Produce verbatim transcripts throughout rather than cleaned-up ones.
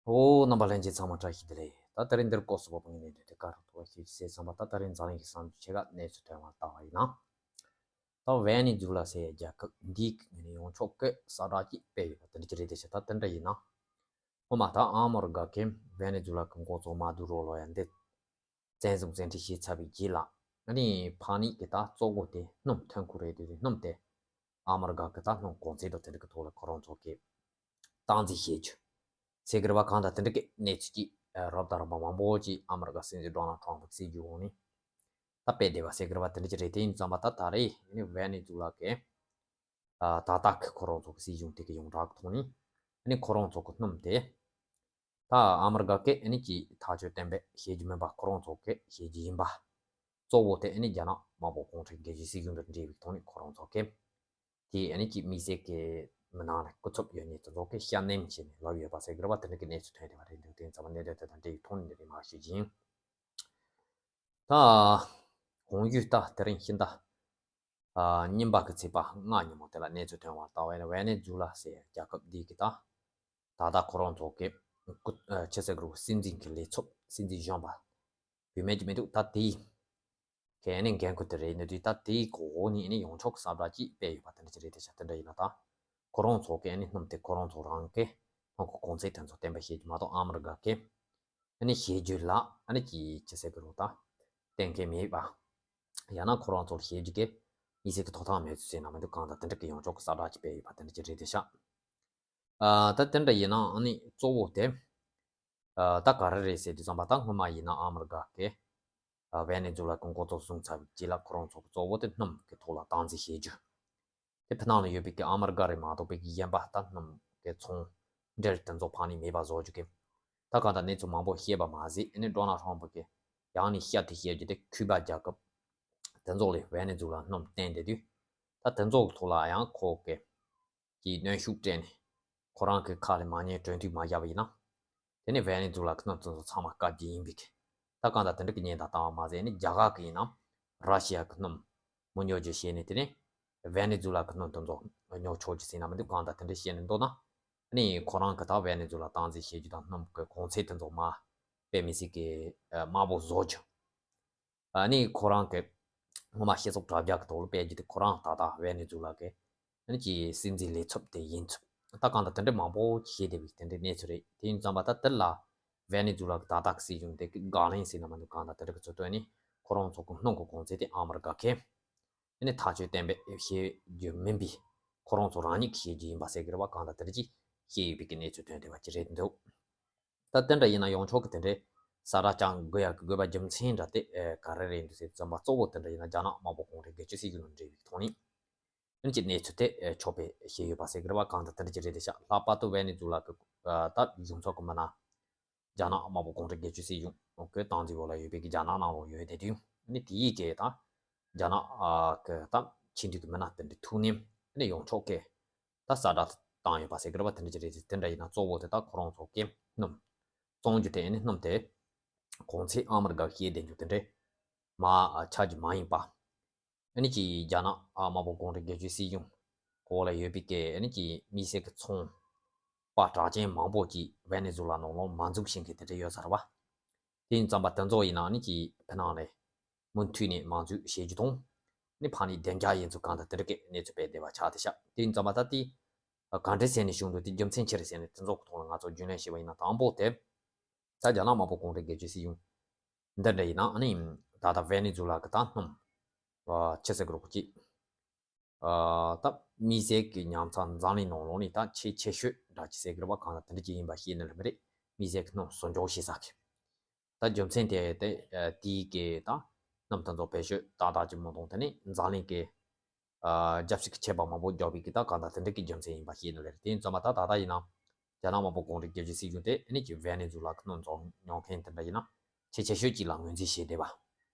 ཨོ། རྣམ་པ་ལྷན་རྒྱས་ཚང་མ་བཀྲ་ཤིས་བདེ་ལེགས། ད་དེ་རིང་འདིར་སྐོར་སོགས་པ་ངས་ནས་འདོད་དེ་ཀ་རུ་ཐོག་ཤེས་ཚེ་ཚང་མ་ད་དེ་རིང་འཛམ་གླིང་གི་བསམ་ཚུལ་ཆེ་ཁག་གནས་ཚུལ་ཐོན་པར་ལྟ་བ་ཡིན་ན། ད་ཝེ་ནེ་ཛུ་ལ་ཟེར་ཡ་རྒྱལ་ཁབ་འདིའི་ངོས་ནས་ཡོངས་ཁྱབ་ཀྱི་གསལ་བསྒྲགས་ཅིག་སྤེལ་ཡོད་པ་དེ་འདྲ་ཅིག་རེད་དེ་ཤ། ད་དེ་འདྲ་ཡིན་ན། སྔོན་མ་ད་ཨ་མི་རི་ཀ་གིས་ཝེ་ནེ་ཛུ་ལ་གི་འགོ་གཙོ་མ་དུ་རོ་ལོ་ཡ་འདི་བཙན་བཟུང་བཙན་ཁྲིད་བྱས་ཚར་བའི་རྗེས་ལ། ཨ་ནི་ཕ་ནི་གི་ད་གཙོ་བོ་དེ་སྣུམ་ཐོན་ཁུལ་རེད་དེ། སྣུམ་དེ་ཨ་མི་རི་ཀ་གི་ད་སྣུམ་གོང་ཚད་དང་དེ་འདྲ་གི་ཐོག་ལ་ཁོ་རང་ཚོ་གི་སྟངས་འཛིན་བྱེད་རྒྱུ་ཟེར་གི་རེད་པ། གང་ལྟར་དེ་འདྲ་གི་གནས་ཚུལ་ཅིག་ཨ་རབ་དང་རིམ་པ་མང་པོ་ཅིག་ཨ་མི་རི་ཀ་སྲིད་འཛིན་ཌོ་ནལ་ཊམ་ཕ་གི་སྲིད་ཇུས་འོག་ནས་ད་སྤེལ་བསྡད་པ་ཟེར་གི་རེད་པ། དེ་འདྲ་ཅིག་རེད། དེ་ཡིན་ཙང་པ་ད་ད་རེས་ཨ་ནི་ཝེ་ནེ་ཛུ་ལ་གི་ཨ་ད་ལྟ་གི་ཁོ་རང་ཚོ་གི་སྲིད་གཞུང་དེ་གི་ཡོངས་གྲགས་ཀྱི་ཐོག་ནས་ཨ་ནི་ཁོ་རང་ཚོ་གི་སྣུམ་དེ་ད་ཨ་མི་རི་ཀ་གི་ཨ་ནི་ཀྱི་ཐག་གཅོད་གཏན་འབེབས་བྱེད་རྒྱུ་མིན་པ། ཁོ་རང་ཚོ་གི་བྱེད་རྒྱུ་ཡིན་པ། གཙོ་བོ་དེ་ཨ་ནི་རྒྱ་ནག་དམར་པོ་གུང་ཁྲན་རྒྱལ་གཅེས་སྲིད་གཞུང་དང་འབྲེལ་བའི་ཐོག་ནས་ཁོ་རང་ཚོ་གི་དེ་ཨ་ནི་ཀྱི་དམིགས་བསལ་གྱི་མི་སྣ་ལ་སྐུ་ཚབ་ཡོད་མཁན་དེ་ཚོ་གི་བཤམས་གནས་བྱས་ནས་ལབ་ཡོད་པ་ཟེར་གི་རེད་པ། དེ་འདྲ་གི་གནས་ཚུལ་ཐོན་བསྡད་པ་རེད་འདུག་དེ་ཡིན་ཙང་པ་གནད་དོན་དེ་དང་འབྲེལ་བའི་ཐོག་ནས་འདི་རིགས་མར་ཞུ་རྒྱུ་ཡིན། ད་གོང་ཞུས་ད་དེ་རིང་ཕྱི་ཟླ་ཨ་གཉིས་པ་གི་ཚེས་པ་ལྔ་ཉིན་མོ་དེ་ལ་གནས་ཚུལ་ཐོན་པར་ལྟ་བ་ཡིན་ན། ཝེ་ནེ་ཛུ་ལ་ཟེར་རྒྱལ་ཁབ་འདི་གི་ད་ད་ལྟ་ཁོ་རང་ཚོ་གི་སྐུ་ཨ་ཕྱི་སྲིད་གི་སྲིད་འཛིན་གྱི་ལས་ཚབ་སྲིད་འཛིན་གཞོན་པ་བུད་མེད་ཅིག་མི་འདུག་ད་དེའི་གི་ཨ་ནི་འགན་ཁུར་དེ་རེད་འདུག་ད་དེའི་གོ་འོག་ནས་ཨ་ནི་ཡོངས་ཁྱབ་གསལ་བསྒྲགས་ཅིག་སྤེལ་ཡོད་པ་དེ་འདྲ་ཅིག་རེད་དེ་ཤ། དེ་འདྲ་ཡིན་ན་ད་ཁོ་རང་ཚོ་གི་ཨ་ནི་སྣུམ་དེ་ཁོ་རང་ཚོ་རང་གི་སྣུམ་གི་གོང་ཚད་དེ་ཚོ་གཏན་འབེབས་བྱེད་རྒྱུ་མ་གཏོགས་ཨ་མི་རི་ཀ་གི་ཨ་ནི་བྱེད་རྒྱུ་ལ་ཨ་ནི་ཀྱི་ཅི་ཟེར་གི་རེད་ད་གཏན་འཁེལ་མེད་པ། ཡང་ན་ཁོ་རང་ཚོར་བྱེད་རྒྱུ་གི་དམིགས་བསལ་གྱི་ཐོབ་ཐང་མེད་ཚུལ་ཟེར་ན་མི་འདུག་གང་ལྟར་དེ་འདྲ་གི་ཡོངས་ཁྱབ་གི་གསལ་བསྒྲགས་ཅིག་སྤེལ་ཡོད་པ་དེ་འདྲ་ཅིག་རེད་དེ་ཤ། ཨ་ད་དེ་འདྲ་ཡིན་ནའང་ཨ་ནི་གཙོ་བོ་དེ་ཨ་ད་ག་རེ་རེད་ཟེར་དུས་ཙམ་པ་ད་སྔོན་མ་ཡིན་ན་ཨ་མི་རི་ཀ་གི་ཨ་ཝེ་ནེ་ཛུ་ལ་གི་འགོ་གཙོ་བཟུང་ཚར་བའི་རྗེས་ལ་ཁོ་རང་ཚོ་གི་གཙོ་བོ་དེ་སྣུམ་གི་ཐོག་ལ་སྟངས་འཛིན་བྱེད་རྒྱུ། དེ་ཕྱི་ནང་ལ་ཡོད་པའི་གི་ཨ་མི་རི་ཀ་རེད་མ་གཏོགས་པའི་གི་གཞན་པ་ད་སྣུམ་གི་ཚོང་འབྲེལ་དེ་ཚོ་ཕར་ནས་མེད་པ་བཟོ་རྒྱུ་གི། ད་གང་ལྟར་གནས་ཚུལ་མང་པོ་བཤད་པ་མ་ཟད་ཨ་ནི་ཌོ་ནལ་ཊམ་ཕ་གི་ཡང་ནས་བཤད་དེ་བཤད་རྒྱུ་དེ་ཁུ་པ་རྒྱལ་ཁབ་དེ་ཚོ་ལ་ཝེ་ནེ་ཛུ་ལ་སྣུམ་བཏོན་བསྡད་དུས། ད་དེ་ཚོ་གི་ཐོག་ལ་ཡང་ཁོ་གི་གི་གནོན་ཤུགས་སྤྲད་ནས་ཁོ་རང་གི་ཁ་ལ་མ་ཉན་གྲོས་མཐུན་མ་བཞག་པ་ཡིན་ན། དེ་ནས་ཝེ་ནེ་ཛུ་ལ་གི་སྣུམ་དེ་ཚོ་ཚང་མ་བཀག་རྒྱུ་ཡིན་པའི་གི། ད་གང་ལྟར་དེ་འདྲ་གི་ཉེན་བརྡ་བཏང་བ་མ་ཟད་ཨ་ནི་རྒྱ་གར་གི་ཡིན་ན་ར་ཤི་ཡ་གི་སྣུམ་མི་ཉོ་རྒྱུ་བྱས་ནས་དེ་ནས་ཝེ་ནེ་ཛུ་ལ་གི་སྣུམ་དེ་ཚོ་ཉོ་ཆོག་རྒྱུ་ཟེར་ན་མི་འདུག་གང་ལྟར་དེ་འདྲ་བཤད་ནས་འདུག་ན། ཨ་ནི་ཁོ་རང་གི་ད་ཝེ་ནེ་ཛུ་ལ་སྟངས་འཛིན་བྱེད་རྒྱུ་དང་སྣུམ་གི་གོང་ཚད་དེ་ཚོ་མར་དཔེ་མི་སྲིད་གི་ཨ་དམའ་པོ་བཟོ་རྒྱུ། ཨ་ནི་ཁོ་རང་གི་སྔོན་མ་སྤྱི་ཚོགས་དྲ་རྒྱ་གི་ཐོག་ལ་སྤེལ་རྒྱུ་དེ་ཁོ་རང་ད་ལྟ་ཝེ་ནེ་ཛུ་ལ་གི་ཨ་ནི་ཀྱི་སྲིད་འཛིན་ལས་ཚབ་དེ་ཡིན་ཚུལ། ད་གང་ལྟར་དེ་འདྲ་མང་པོ་བཤད་བསྡད་པའི་དེ་འདྲའི་གནས་ཚུལ་རེད། དེ་ཡིན་ཙང་པ་ད་དེ་ལ་ཝེ་ནེ་ཛུ་ལ་གི་ད་ལྟ་གི་སྲིད་གཞུང་དེ་གི་དགག་ལན་ཟེར་ན་མི་འདུག་གང་ལྟར་དེ་འདྲ་གི་ཚུལ་བཏོན་ནས་ཁོ་རང་ཚོ་གི་སྣུམ་གི་གོང་ཚད་དེ་ཨ་མི་རི་ཀ་གི་ཨ་ནི་ཐག་གཅོད་གཏན་འབེབས་བྱེད་རྒྱུ་མིན་པའི་ཁོ་རང་ཚོ་རང་ཉིད་ཀྱིས་བྱེད་རྒྱུ་ཡིན་པ་ཟེར་གི་རེད་པ། གང་ལྟར་དེ་འདྲ་ཅིག་བཤད་ཡོད་པའི་གི་གནས་ཚུལ་ཐོན་བསྡད་པ་ཅིག་རེད་འདུག་ད་དེ་འདྲ་ཡིན་ན་ཡོངས་ཁྱབ་ཀྱི་དེ་འདྲའི་གསལ་བསྒྲགས་ཀྱང་དགོས་ཡག་གི་དགོས་པ་རྒྱུ་མཚན་འདྲ་དེ་ཨེ་ག་རེ་རེད་འདུག་ཟེར་ཙམ་པ་གཙོ་བོ་དེ་འདྲ་ཡིན་ན་རྒྱ་ནག་དམར་པོ་གུང་ཁྲན་སྒེར་གཅོད་སྲིད་གཞུང་ལ་འབྲེལ་བའི་ཐོག་ནས་ཨ་ནི་ཀྱི་གནས་ཚུལ་དེ་ཨེ་ཆོག་པའི་བཤད་ཡོད་པ་ཟེར་གི་རེད་པ། གང་ལྟར་དེ་འདྲ་ཅིག་རེད་དེ་ཤ། ལྷག་པར་དུ་ཝེ་ནེ་ཛུ་ལ་གི་ཨ་ད་གཞུང་ཚབ་ཀྱི་མི་སྣ་རྒྱ་ནག་དམར་པོ་གུང་ཁྲན་སྒེར་གཅོད་སྲིད་གཞུང་གི་སྟངས་འཛིན་འོག་ལ་ཡོད་པའི་གི་རྒྱ་ནག་ནང་ལོགས་ཡོད་བསྡད་དུས་ཨ་ནི་དེ་ཡི་གི་ད་རྒྱ་ནག་ཨ་གི་ད་ཕྱི་འབྲེལ་གྱི་མི་སྣ་དེ་འདྲ་ཐུག་ནས་ཨ་ནི་ཡོངས་ཁྱབ་ཀྱི་ད་གསལ་བསྒྲགས་བཏང་ཡོད་པ་ཟེར་གི་རེད་པ། དེ་འདྲ་ཅིག་རེད་དེ། དེ་འདྲ་ཡིན་ན་གཙོ་བོ་དེ་ད་ཁོ་རང་ཚོ་གི་སྣུམ་བཙོང་རྒྱུ་དེ་ཨ་ནི་སྣུམ་དེ་གོང་ཚད་ཨ་མི་རི་ཀ་བཤད་བསྡད་རྒྱུ་དེ་འདྲ་མར་ཆག་རྒྱུ་མ་ཡིན་པ། ཨ་ནི་ཀྱི་རྒྱ་ནག་ཨ་དམར་པོ་གུང་ཁྲན་སྒེར་གཅོད་སྲིད་གཞུང་འོག་ལ་ཡོད་པའི་གི་ཨ་ནི་ཀྱི་དམིགས་བསལ་གྱི་ཚོང་པ་གྲགས་ཅན་མང་པོ་ཅིག་ཝེ་ནེ་ཛུ་ལ་ནང་ལོགས་མ་འཛུལ་བྱེད་མཁན་དེ་འདྲ་ཡོད་ས་རེད་པ། དེ་ཡིན་ཙམ་པ་དེ་ཚོ་ཡིན་ན་ཨ་ནི་ཀྱི་ཕྱི་ནང་ལ་མུ་མཐུད་ནས་མ་འཛུལ་བྱེད་རྒྱུ་དང་། ཨ་ནི་ཕར་ནས་བདེ་འཇགས་ཡིན་ཚུལ་གང་དང་དེ་འདྲ་གི་གནས་ཚུལ་སྤེལ་བསྡད་པ་ཆགས་བསྡད་ཤག་དེ་ཡིན་ཙམ་པ་ད་དེ་ག་འདྲ་ཟེར་ནས་བྱུང་འདུག་དེ་རྒྱུ་མཚན་ཅི་རེད་ཟེར་ནས་དེ་ཚོ་གི་ཐོག་ལ་ང་ཚོ་རྒྱུས་ལོན་བྱས་པ་ཡིན་ན་དང་པོ་དེ། ད་རྒྱ་ནག་དམར་པོ་གུང་ཁྲན་སྒེར་གཅོད་སྲིད་གཞུང་འདི་འདྲ་ཡིན་ན་ཨ་ནི་ད་ལྟ་ཝེ་ནེ་ཛུ་ལ་གི་ད་སྣུམ་ཨ་ཆི་ཟེར་གི་རེད་གོ་ཅིག་ཨ་ད་དམིགས་བསལ་གྱི་ཉམས་ཚགས་འཛམ་གླིང་ནང་ལོགས་ནས་ད་ཆེས་ཆེ་ཤོས་འདྲ་ཅིག་ཟེར་གི་རེད་པ། གང་ལ་དེ་འདྲ་ཅིག་ཡིན་པ་ཤེས་ནི་ལ་མི་རེད། དམིགས་བསལ་གྱི་སྣུམ་ཟོ་འཇོག་བྱེད་ས་གི། ད་རྒྱུ་མཚན་དེ་དེ་ཨ་དེའི་གི་ད་སྣུམ་དེ་ཚོ་བེད་སྤྱོད་ཏག་ཏག་ཅིག་མི་གཏོང་དེ་ནི་འཛམ་གླིང་གི་ཨ་རྒྱབ་སྐྱོར་གྱི་ཆད་པ་མང་པོ་རྒྱག་པའི་གི་ད་གང་ལྟར་དེ་འདྲ་གི་རྒྱུ་མཚན་ཡིན་པ་ཤེས་ནི་ལ་རེད། དེ་ཡིན་ཙང་མ་ད་ད་ལྟ་ཡིན་ན་རྒྱ་ནག་དམར་པོ་གུང་ཁྲན་སྒེར་གཅོད་སྲིད་གཞུང་དེ་ཨ་ནི་ཀྱི་ཝེ་ནེ་ཛུ་ལ་གི་སྣུམ་བཙོང་ཉོ་མཁན་དེ་འདྲ་ཡིན་ན་ཆེས་ཆེ་ཤོས་ཅིག་ལ་ངོས་འཛིན་བྱས་བསྡད་པ།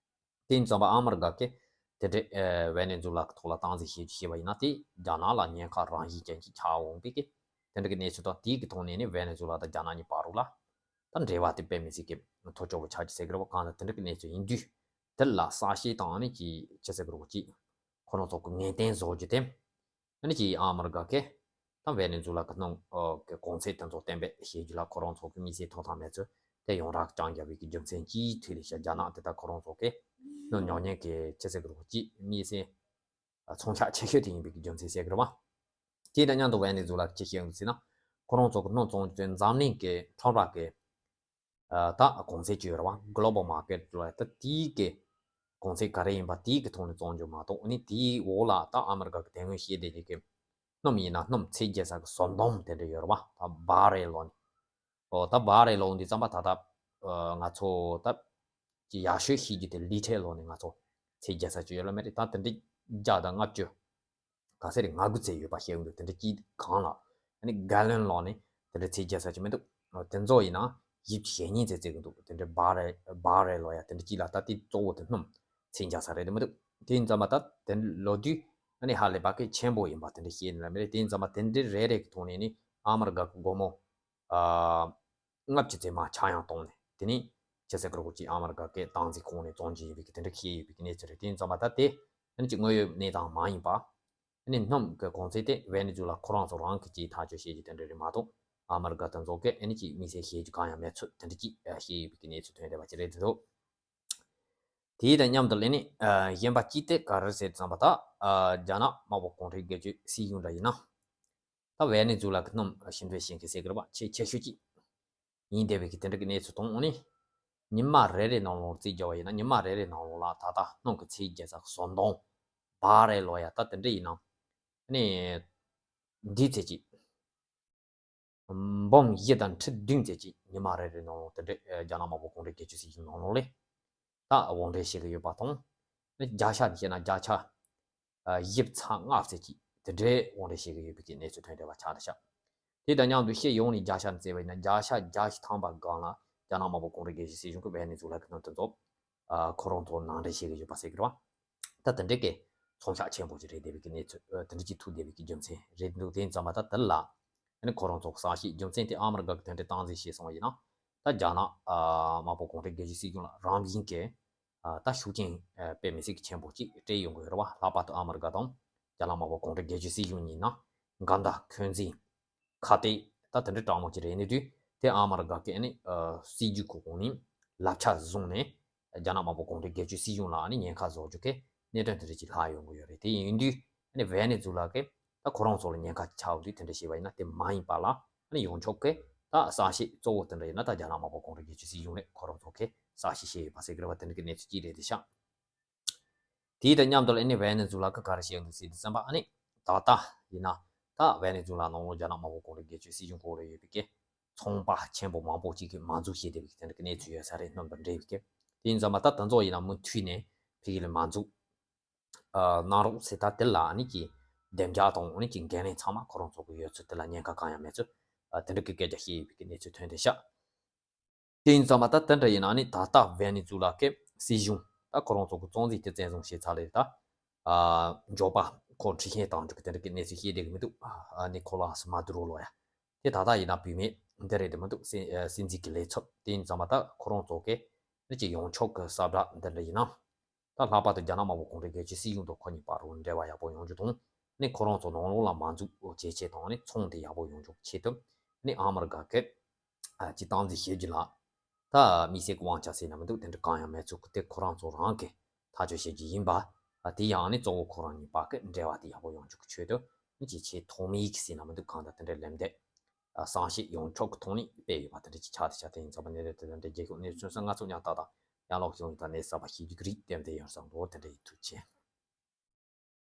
དེ་ཡིན་ཙང་པ་ཨ་མི་རི་ཀ་གི་དེ་འདྲའི་ཨ་ཝེ་ནེ་ཛུ་ལ་གི་ཐོག་ལ་སྟངས་འཛིན་བྱེད་རྒྱུ་བྱས་པ་ཡིན་ན་དེ་རྒྱ་ནག་ལ་ཉེན་ཁ་རང་བཞིན་ཅན་ཅིག་ཆགས་འོང་པའི་གི་དེ་འདྲ་གི་གནས་ཚུལ་དང་། དེའི་གི་ཐོག་ནས་ནི་ཝེ་ནེ་ཛུ་ལ་དང་རྒྱ་ནག་གཉིས་བར་རུ་ལ་ད་འབྲེལ་བ་དེ་དཔེ་མི་སྲིད་གི་མཐོ་ལྕོག་པོ་ཆགས་ཀྱི་ཟེར་གི་རེད་པ། གང་ལ་དེ་འདྲ་གི་གནས་ཚུལ་ཡིན་དུས་དེ་ལ་གསལ་བཤད་དང་ཨ་ནི་ཀྱི་ཅི་ཟེར་གི་རེད་གོ་ཅིག་ཁོ་རང་ཚོ་གི་ངེས་གཏན་བཟོ་རྒྱུ་དེ་ཨ་ནི་ཀྱི་ཨ་མི་རི་ཀ་གི་ ད་ཝེ་ནེ་ཛུ་ལ་གི་སྣུམ་ཨོ་གི་གོང་ཚད་དེ་ཚོ་བསྟན་པའི་བཤད་རྒྱུ་ལ་ཁོ་རང་ཚོ་གི་དམིགས་བསལ་ཐོབ་ཐང་མེད་ཚུལ་དེ་ཡོངས་གྲགས་རྐྱང་རྒྱབ་པའི་གི་རྒྱུ་མཚན་གྱིས་ཐུག་ལས་ཤ་རྒྱ་ནག་དེ་ད་ཁོ་རང་ཚོ་གི་སྣུམ་ཉོ་མཁན་གི་ཆུ་ཚད་གི་རོགས་ཀྱི་དམིགས་བསལ་ཚོང་ཤག་ཆེ་ཤོས་དེ་ཡིན་པའི་གི་རྒྱུ་མཚན་ཟེར་གི་རེད་བ། དེ་དང་མཉམ་དུ་ཝེ་ནེ་ཛུ་ལ་གི་ཅི་བཤད་ཡོང་ཟེར་ན། ཁོ་རང་ཚོ་གི་སྣུམ་བཙོང་རྒྱུ་དེ་འཛམ་གླིང་གི་ཁྲོམ་ར་གི་ད་གོང་ཚད་ཅིག་ཡོད་རེད་བ། Global Market ལ་ད་དེའི་གི་གོང་ཚད་ག་རེ་ཡིན་པ་དེའི་གི་ཐོག་ནས་བཙོང་རྒྱུ་མ་གཏོགས། ཨ་ནི་དེའི་འོག་ལ་ད་ཨ་མི་རི་ཀ་གི་དེ་སྔོན་བཤད་བསྡད་ཀྱི་གི་སྣུམ་ཡིན་ན་སྣུམ་ཚད་རྒྱག་ས་གི་བཟོ་འདྲ་དེ་འདྲ་ཡོད་རེད་བ། ད་བ་རེལ་ལོ་ནི། ཨོ་ད་བ་རེལ་ལོ་འདི་ཙམ་པ་ད་ད་ང་ཚོ་ད་ཀྱི་ཡག་ཤོས་ཤེས་རྒྱུ་དེ་ལི་ཊར་ལོ་ནི་ང་ཚོ་ཚད་རྒྱག་ས་ཅིག་ཡོད་ལ་མེད་རེད། ད་དེ་འདྲ་བརྒྱ་དང་ལྔ་བཅུ། ག་ཚད་རེད། ང་དགུ་ཚད་ཡོད་པ་བཤད་ཡོང་འདུག་དེ་འདྲ་ཅིག་གང་ལ། ཨ་ནི་ག་ལོན་ལོ་ནི་དེ་འདྲ་ཚད་རྒྱག་ས་ཅིག་མི་འདུག་དེ་ཚོ་ཡིན་ན་ཡིབ་ཀྱི་ཞེ་གཉིས་ཚད་བརྩི་གི་འདུག་དེ་འདྲ་བ་རེ་བ་རེ་ལོ་ཡ་དེ་འདྲ་ཅིག་ལ་ད་དེ་གཙོ་བོ་དེ་སྣུམ་ཚད་རྒྱག་ས་རེད་དེ་མི་འདུག་དེ་ཡིན་ཙམ་པ་ད་དེ་ལོ་དུས་ཨ་ནི་ཧ་ལས་པ་གི་ཆེན་པོ་ཡིན་པ་དེ་འདྲ་བཤད་ནི་ལ་མི་རེད། དེ་ཡིན་ཙམ་པ་དེ་འདྲ་རེ་རེ་གི་ཐོག་ནས་ནི་ཨ་མི་རི་ཀ་གི་སྒོར་མོ་ཨ་ལྔ་བཅུ་ཙམ་མ་ཆག་ཡང་གཏོང་ནས། དེ་ནི་ཆུ་ཚད་ཀྱི་རོགས་ཀྱིས་ཨ་མི་རི་ཀ་གི་སྟངས་འཛིན་ཁོངས་ནས་བཙོང་རྒྱུ་ཡིན་པའི་གི་དེ་འདྲ་བཤད་ཡོད་པའི་གི་གནས་ཚུལ་རེད། དེ་ཡིན་ཙམ་པ་ད་དེ་ཨ་ནི་ཅིག་དངོས་ཡོད་གནས་སྟངས་མ་ཡིན་པ། ཨ་ནི་སྣུམ་གི་གོང་ཚད་དེ་ཝེ་ནེ་ཛུ་ལ་ཁོ་རང་ཚོ་རང་གི་ཅིག་ཐག་གཅོད་བྱེད་རྒྱུ་དེ་འདྲ་རེད་མ་གཏོགས། ཨ་མི་རི་ཀ་དེ་ཚོ་གི་ཨ་ནི་ཅིག་དམིགས་བསལ་བཤད་རྒྱུ་གང་ཡང་མེད་ཚུལ་དེ་འདྲ་ཅིག་བཤད་ཡོད་པའི་གི་གནས་ཚུལ་ཐོན་བསྡད་པ་ཅིག་རེད་འདུག་དེ་དང་མཉམ་དུ་ལས་ནི་གཞན་པ་ཅིག་དེ་ག་རེ་ཟེར་ཙམ་པ་ད་རྒྱ་ནག་དམར་པོ་གུང་ཁྲན་སྒེར་གཅོད་སྲིད་གཞུང་འདྲ་ཡིན་ན། ད་ཝེ་ནེ་ཛུ་ལ་གི་སྣུམ་ཕྱིར་འབུད་བྱེད་མཁན་ཟེར་གི་རེད་པ། ཆེས་ཆེ་ཤོས་ཅིག་ཡིན་བསྡད་པའི་གི་དེ་འདྲ་གི་གནས་ཚུལ་དང་། ཨ་ནི་ཉི་མ་རེ་རེ་ནང་ལོགས་རྩིས་རྒྱག་པ་ཡིན་ན་ཉི་མ་རེ་རེ་ནང་ལོགས་ལ་ད་ལྟ་སྣུམ་གི་ཚད་རྒྱག་ས་གི་བཟོ་འདྲ་བ་རེ་ལོ་ཡ་ད་དེ་འདྲ་ཡིན་ན། ཨ་ནི་འདིའི་ཚད་ཅིག་འབུམ་བཞི་དང་ཁྲི་བདུན་ཚད་ཅིག་ཉི་མ་རེ་རེ་ནང་ལོགས་དེ་འདྲ་རྒྱ་ནག་དམར་པོ་གུང་ཁྲན་སྒེར་གཅོད་སྲིད་གཞུང་ནང་ལོགས་ལས། ད་དབང་འདྲེན་བྱེད་ཀྱི་ཡོད་པ་དང་། བརྒྱ་ཆ་ནས་བཤད་ན་བརྒྱ་ཆ་བཞི་ཚེག་ལྔ་ཙམ་ཅིག་དེ་འདྲའི་དབང་འདྲེན་བྱེད་ཀྱི་ཡོད་པའི་གི་གནས་ཚུལ་ཐོན་བསྡད་པ་ཆགས་འདུག་ཤག་དེ་དང་མཉམ་དུ་སྤྱི་ཡོངས་ནས་བརྒྱ་ཆ་ནས་བརྩིས་པ་ཡིན་ན་བརྒྱ་ཆ་བརྒྱད་ཅུ་ཐམ་པ་སྒང་ལ་རྒྱ་ནག་དམར་པོ་གུང་ཁྲན་སྒེར་གཅོད་སྲིད་གཞུང་གི་ཝེ་ནེ་ཛུ་ལ་གི་སྣུམ་དེ་ཚོ་ཁོ་རང་ཚོ་ནང་འདྲེན་བྱེད་ཀྱི་ཡོད་པ་ཟེར་གྱི་རེད་བ། ད་དེ་འདྲའི་གི་ཚོང་ཤག་ཆེན་པོ་ཅིག་རེད་བསྡད་པའི་གི་གནས་ཚུལ་དེ་འདྲ་ཅིག་ཐུག་བསྡད་པའི་གི་རྒྱུ་མཚན་རེད་འདུག་དེ་ཡིན་ཙམ་པ་ད་དེ་ལ་ཨ་ནི་ཁོ་རང་ཚོ་གསལ་བཤད་རྒྱུ་མཚན་དེ་ཨ་མི་རི་ཀ་གི་དེ་འདྲའི་སྟངས་འཛིན་བྱས་སོང་བ་ཡིན་ན། ད་རྒྱ་ནག་དམར་པོ་གུང་ཁྲན་སྒེར་གཅོད་སྲིད་གཞུང་ལ་རང་བཞིན་གྱི་ད་ཤུགས་རྐྱེན་དཔེ་མི་སྲིད་ཀྱི་ཆེན་པོ་ཅིག་སྤྲད་ཡོང་གི་ཡོད་རེད་བ། ལྷག་པར་དུ་ཨ་མི་རི་ཀ་དང་རྒྱ་ནག་དམར་པོ་གུང་ཁྲན་སྒེར་གཅོད་སྲིད་གཞུང་གཉིས་ནང་འགལ་ཟླ་འཁོན་འཛིན་ཁ་གཏད་ད་དེ་འདྲའི་དྲག་མོ་ཅིག་རེད་ནས་དུས་དེ་ཨ་མི་རི་ཀ་གི་ཨ་ནི་སྲིད་ཇུས་ཁོ་གོང་ནས་ལབ་ཆ་བཟུང་ནས་རྒྱ་ནག་དམར་པོ་གུང་ཁྲན་སྒེར་གཅོད་སྲིད་གཞུང་ལ་ཨ་ནི་ཉེན་ཁ་བཟོ་རྒྱུ་གི་གནད་དོན་དེ་འདྲ་ཅིག་ལྷག་ཡོང་གི་ཡོད་རེད། དེ་ཡིན་དུས་ཨ་ནི་ཝེ་ནེ་ཛུ་ལ་གི་ད་ཁོ་རང་ཚོ་ལ་ཉེན་ཁ་ཆགས་དུས་དེ་འདྲ་བྱས་པ་ཡིན་ན་དེ་མ་ཡིན་པ་ལ་ཨ་ནི་ཡོངས་ཁྱབ་ཀྱི་ད་གསལ་བཤད་གཙོ་བོ་དེ་འདྲ་ཡིན་ན་ད་རྒྱ་ནག་དམར་པོ་གུང་ཁྲན་སྒེར་གཅོད་སྲིད་གཞུང་ནས་ཁོ་རང་ཚོ་གི་གསལ་བཤད་བྱས་ཡོད་པ་ཟེར་གི་རེད་བ། དེ་འདྲ་གི་གནས་ཚུལ་ཅིག་རེད་དེ་ཤག་དེའི་དང་མཉམ་དུ་ཨ་ནི་ཝེ་ནེ་ཛུ་ལ་གི་ག་རེ་བཤད་འདུག་ཟེར་དུས་ཙམ་པ་ཨ་ནི་ད་ལྟ་ཡིན་ན་ད་ཝེ་ནེ་ཛུ་ལ་ནང་ལོགས་རྒྱ་ནག་དམར་པོ་གུང་ཁྲན་སྒེར་གཅོད་སྲིད་གཞུང་སྐོར་ལ་ཡོད་པའི་གི་ཚོང་པ་ཆེན་པོ་མང་པོ་ཅིག་གིས་མ་འཛུགས་བྱས་བསྡད་པའི་གི་དེ་འདྲ་གི་གནས་ཚུལ་ཡོད་ས་རེད། སྣུམ་དང་འབྲེལ་བའི་གི་དེ་ཡིན་ཙམ་པ་ད་དེ་ཚོ་ཡིན་ན་མུ་མཐུད་ནས་ཕ་གི་ལ་མ་འཛུགས། གནང་རོགས་ཟེར། ད་དེ་ལ་ཨ་ནི་ཀྱི་བདེ་འཇགས་དང་ཨ་ནི་ཀྱི་འགན་ལེན་ཚང་མ་ཁོ་རང་ཚོ་གི་ཡོད་ཚུལ། དེ་ལ་ཉེན་ཁ་གང་ཡང་མེད་ཚུལ་དེ་འདྲ་གི་སྐད་ཆ་བཤད་ཡོད་པའི་གི་གནས་ཚུལ་ཐོན་བསྡད་ཤག་དེ་ཡིན་ཙང་མ་ད་དེ་འདྲ་ཡིན་ན་ཨ་ནི་ད་ལྟ་ཝེ་ནེ་ཛུ་ལ་གི་སྲིད་གཞུང་ད་ཁོ་རང་ཚོ་གི་རྩ་འཛིན་དེ་བཙན་བཟུང་བྱས་ཚར་ལེ་ད་འགྱོད་པ་ཁོ་འཁྲི་ཤིང་བཏང་འཇུག་གི་དེ་འདྲ་གི་གནས་ཚུལ་བཤད་བསྡད་གི་མི་འདུག་ཨ་ནི་ཁོ་ལ་སི་མ་དུ་རོ་ལོ་ཡ་དེ་ད་ལྟ་ཡིན་ན་བུད་མེད་འདི་རེད་དེ་མི་འདུག་སྲིད་སྲིད་འཛིན་གི་ལས་ཚབ། དེ་ཡིན་ཙང་མ་ད་ཁོ་རང་ཚོ་གི་ཨ་ནི་ཀྱི་ཡོངས་ཁྱབ་གི་ས་བསྒྲགས་འདི་འདྲ་ཡིན་ན། ད་ལྷག་པར་དུ་རྒྱ་ནག་དམར་པོ་གུང་ཁྲན་སྒེར་གཅོད་སྲིད་གཞུང་དང་ཁོ་གཉིས་བར་དུ་འབྲེལ་བ་ཡག་པོ་ཡོང་རྒྱུ་དང་། ནི་ཁོ་རང་ཚོ་ནང་ལོགས་ལ་མ་འཛུགས་བྱེད་ཆེད་དང་ནི་ཚོང་དེ་ཡག་པོ་ཡོང་རྒྱུ་ཆེད་དུ་ནི་ཨ་མི་རི་ཀ་གི་ཨ་ཅི་སྟངས་འཛིན་བྱེད་རྒྱུ་ལ་ད་དམིགས་བསལ་གྱི་དབང་ཆ་ཟེར་ན་མི་འདུག་དེ་འདྲ་གང་ཡང་མེད་ཚུལ་གྱི་དེ་ཁོ་རང་ཚོ་རང་གི་ཐག་གཅོད་བྱེད་རྒྱུ་ཡིན་པ། ཨ་དེ་ཡང་ནི་གཙོ་བོ་ཁོ་རང་གཉིས་བར་གྱི་འབྲེལ་བ་དེ་ཡག་པོ་ཡོང་རྒྱུ་གི་ཆེད་དུ་ནི་ཅིག་ཆེས་ཐོག་མའི་གི་ཟེར་ན་མི་འདུག་གང་ལྟར་དེ་འདྲའི་ལན་འདེབས་ཨ་གསལ་བཤད་ཡོངས་ཁྱབ་ཀྱི་ཐོག་ནས་སྤེལ་ཡོད་པ་དེ་འདྲ་ཅིག་ཆགས་ཏེ་ཆགས་དེ་ཡིན་ཙང་མ་ནས་རེད། དེ་འདྲ་རྒྱལ་ཁབ་གནས་ཚུལ་སོགས་ང་ཚོ་ཉག་ཏག་ཏག་ཡང་ལོག་ཡོང་ཡིན་ད་གནས་ས་པ་ཤེས་རྒྱུ་གི་རིགས་དེ་འདྲ་ཡོད་ཙང་འགྲོ་དེ་འདྲ་ཡིན། ཐུགས་རྗེ་ཆེ།